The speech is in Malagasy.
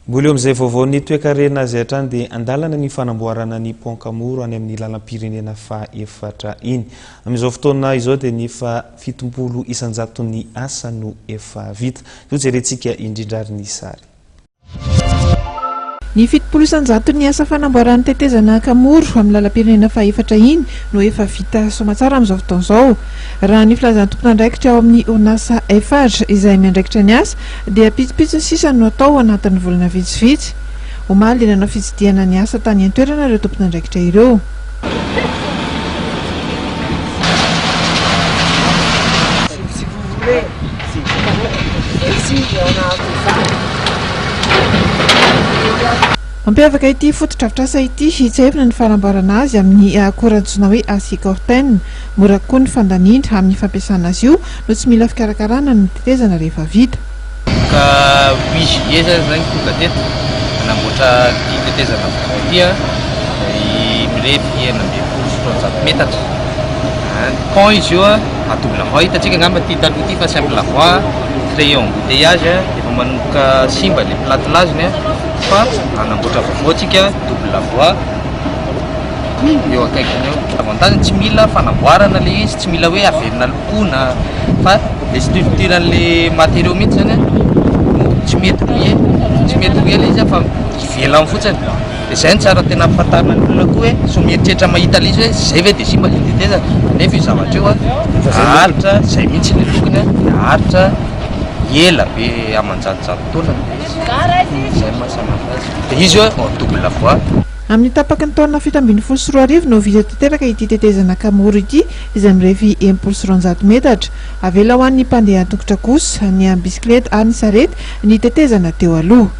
Mbola eo amin'izay vaovaon'ny toekarena izay hatrany dia an-dalana ny fanamboarana ny pont Kamoro any amin'ny lalam-pirenena faha efatra iny. Amin'izao fotoana izao dia ny efa 70 isan-jaton'ny asa no efa vita. Io jerentsika indrindra ary ny sary. Ny 70 isan-jaton'ny asa fanamboaran'ny tetezana Kamoro amin'ny lalam-pirenena faha-efatra iny no efa vita soamatsara amin'izao fotoana izao. Raha ny filazan'ny tompon'andraikitra ao amin'ny orinasa Eiffage izay miandraikitra ny asa dia pitsopitsony sisa no atao ao anatin'ny volana vitsivitsy. Omaly dia nanao fitsidihana ny asa tany an-toerana ireo tompon'andraikitra ireo. Mampiavaka ity fotodrafitrasa ity, tsiahivina ny fanamboarana azy amin'ny akora antsoina hoe acier corten. Mora kokoa ny fandaniana amin'ny fampiasana azy io no tsy mila fikarakarana ny tetezana rehefa vita. Ka huit juillet zay zany tonga teto nanamboatra ity tetezana vaovao ity an, izay mirefy 216 metatra. Pont izy io an, à double voie, hitantsika angamba ity taloha ity fa simple voie, créer embouteillage, efa manomboka simba le platelage-ny an, fa hanamboatra vaovao tsika double voie eo akaikiny eo. Avantage-ny tsy mila fanamboarana le izy, tsy mila hoe averina lokoina fa le structure an'le matériau mihitsy zany an no tsy mety rouillé, tsy mety rouillé le izy fa ivelany fotsiny. Dia izay no tsara tena ampahafantarina ny olona koa hoe sao mieritreritra mahita ilay izy hoe izay ve dia simba ilay tetezana nefa io zavatra io haharitra izay mihitsy ilay lokony dia haharitra ela be aman-jatojato taona ilay izy. Izay no mahasamihafa azy. Dia izy io en double voie. Amin'ny tapaky ny taona 2017 no vita tanteraka ity tetezana Kamoro ity izay mirefy 260 metatra. Avela ho an'ny mpandeha an-tongotra kosa, ny am-bisikileta ary ny sarety ny tetezana teo aloha.